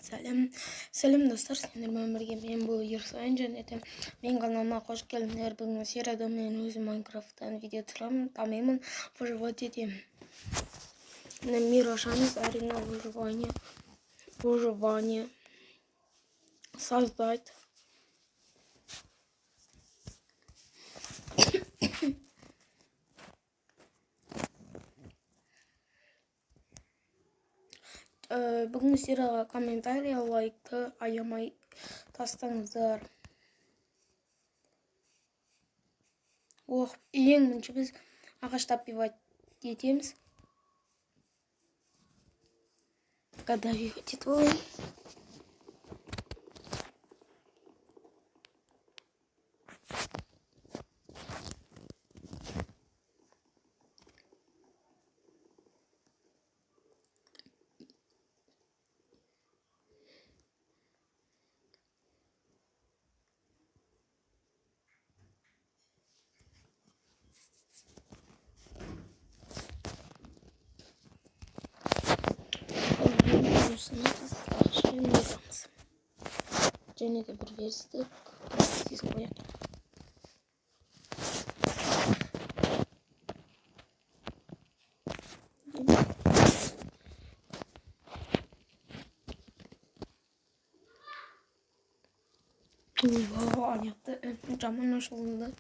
Сәлем, сәлем, достар! Сендермен бірге мен, бұл Ерсайын, және де менің каналыма қош келдіңдер. Бүгінгі серияда мен өзім Майнкрафттан видео түсіремін, дамимын, выживать етемін. Міне, мир ашамыз, арена выживания, выживание, создать. Бүгінгі серияға комментарий, лайкты аямай тастаңыздар. Ох, ең бірінші біз ағаш добивать етеміз. Добивать етіп алайын. Осыны біз ағашпен бұзамыз. Және де бір верстак тез қояйық. Ойбай, ана жақта жаман ашылды.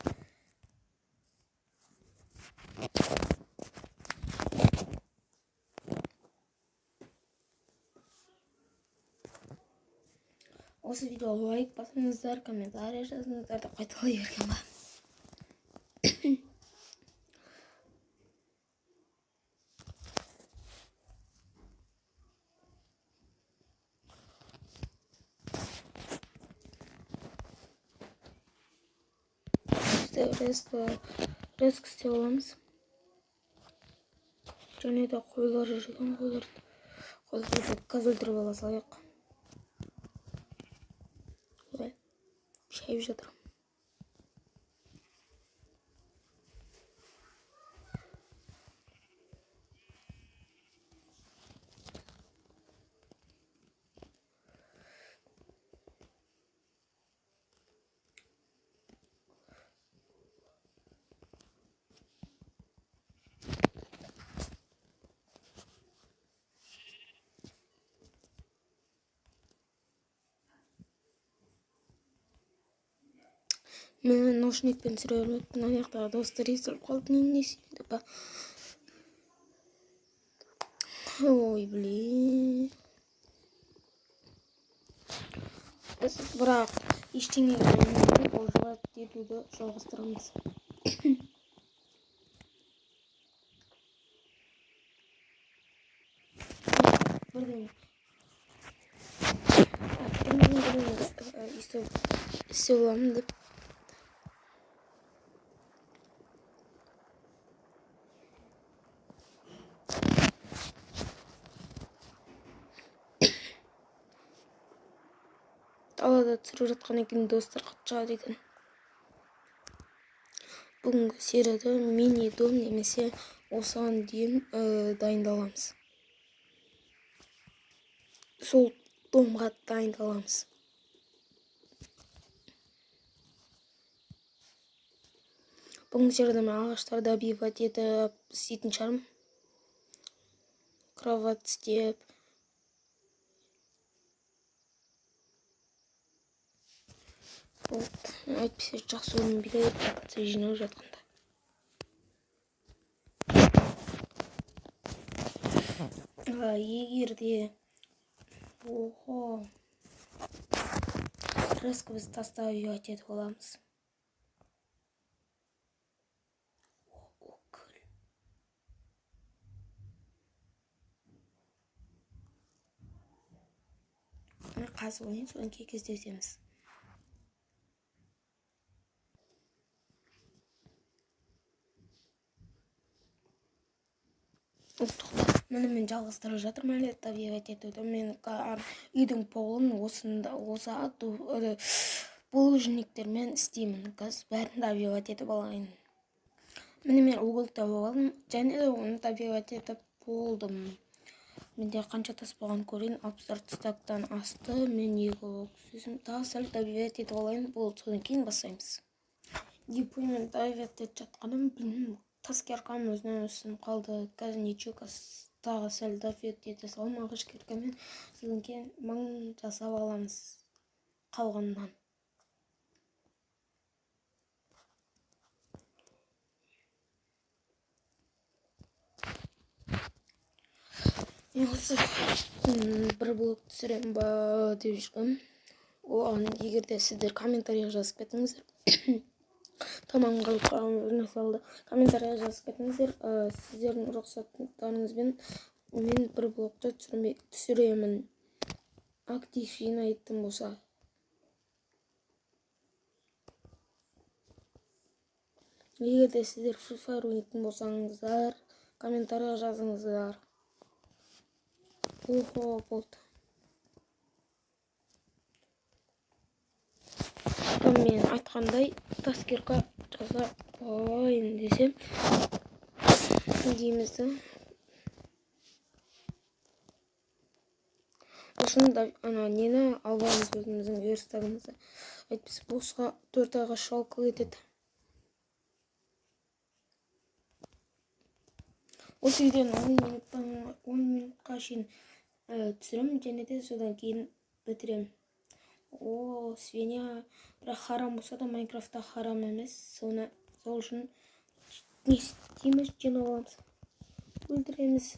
Осы видеоға лайк басыңыздар, комментарий жазыңыздар деп қайталай берген ба. Резко істеп аламыз. Және де қойлар жүрген, қойларды қазір өлтіріп ала салайық. Шайып жатыр. Мен наушникпен түсіре бермеппін, ана жақтағы дауыстар естіліп қалды. Мен не істеймін деп. Ой, блин. Біз бірақ ештеңеге выживать етуді жалғастырамыз. Бірдеңе істеп аламын деп. Далада түсіріп жатқан екен, достар, қатты шығады екен. Бүгінгі серияда мини дом немесе осыған дейін дайындаламыз. Сол домға дайындаламыз. Бүгінгі серияда мен ағаштарды добивать етіп істейтін шығармын. Кровать істеп. Вот, әйтпесе жақсы көрінбейді жинап жатқанда. Егер де, охо, резко біз таставить етіп аламыз. Қазып алайын, содан кейін кездесеміз. Міне, мен жалғастырып жатырмын әлі добивать етуді. Мен үйдің полын осында осы булыжниктермен істеймін. Қазір бәрін добивать етіп алайын. Міне, мен угол тауып алдым және де оны добивать етіп болдым. Менде қанша тас болғанын көрейін. 64 стактан асты. Мен 2 блок сөзім. Тағы сәл добивать етіп алайын. Болды, содан кейін бастаймыз. Мен добивать етіп жатқаным, білмеймін, тас киркам өзінен өсіп қалды. Қазір ничего, тағы сәл добивать ете саламын ағаш киркамен. Содан кейін 1000 жасап аламыз қалғаннан. Мен осы бір блок түсіремін ба деп жүргем. Оған егер де сіздер комментарийға жазып кетіңіздер. Тамам қалып қалған өзіне салды. Комментарийға жазып кетіңіздер. Сіздердің рұқсаттарыңызбен мен бір блокты түсіремін. Актив жинайтын болса. Егер де сіздер Free Fire ойнайтын болсаңыздар, комментарийға жазыңыздар. Охо, болды. Мен айтқандай тас кирка жасап алайын десем дейміз да. Осыны да ана нені алып аламыз өзіміздің верстагымызды. Әйтпесе босқа 4 айға шалқы кетеді. Осы видеоны 10 минутқа шейін түсіремін және де содан кейін бітіремін. О, свинья, бірақ харам болса да Майнкрафтта харам емес. Соны сол үшін не істейміз, жинап аламыз, өлтіреміз.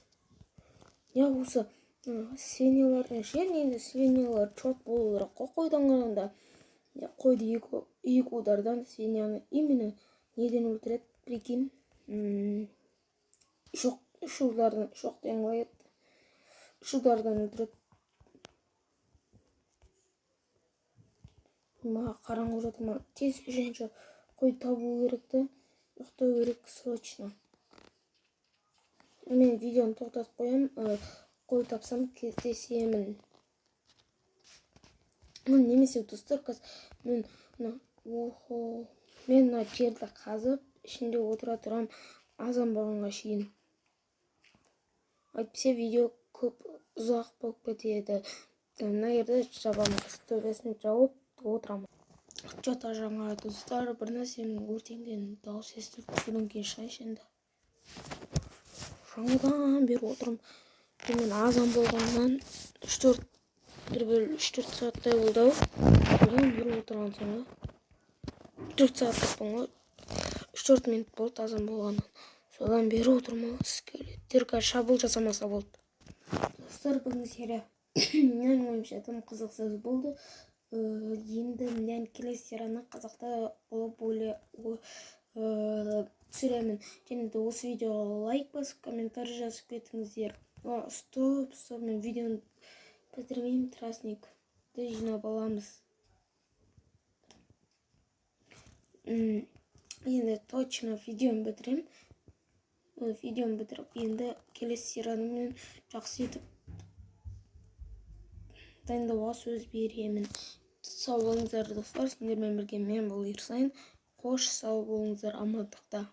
Я осы свиньялардың ше, енді свиньялар чот болу керек қой қойдан қарағанда. Я қойды екі удардан свиньяны именно неден өлтіреді, прикинь. Үш удардан, үш оқ деген қалай еді? Үш удардан өлтіреді. Маған қараңғы жатыр, маған тез үшінші қой табу керек те, ұйықтау керек срочно. Мен видеоны тоқтатып қоямын, қой тапсам кездесемін. Немесе достар, қазір мен мына, охо, мен мына жерді қазып, ішінде отыра тұрам азан болғанға шейін. Әйтпесе видео көп ұзақ болып кетеді. Мына жерді жабамын, төбесін жауып отырамын. Чё-то жаңа достар, бір нәрсенің өртенген дауыс естіліп содан кейін шығайыншы енді. Жаңадан бері отырмын. Мен азан болғаннан үш-төрт сағаттай болды ау. Содан бері отырған соң ғой. 4 сағат деппін ғой. 3-4 минут болды азан болғаннан. Содан бері отырмын ғой. Скелеттер қазір шабуыл жасамаса болды. Достар, бүгінгі серия менің ойымша тым қызықсыз болды. Енді мен келесі серияны қазақта болып түсіремін. Және де осы видеоға лайк басып, комментарий жазып кетіңіздер. Стоп, стоп, мен видеоны бітірмеймін, тростникті жинап аламыз. Енді точно видеоны бітіремін. Видеоны бітіріп, енді келесі серияны мен жақсы етіп дайындауға сөз беремін. Сау болыңыздар достар, сендермен бірге мен бұл Ерсайын. Қош, сау болыңыздар, амандықта.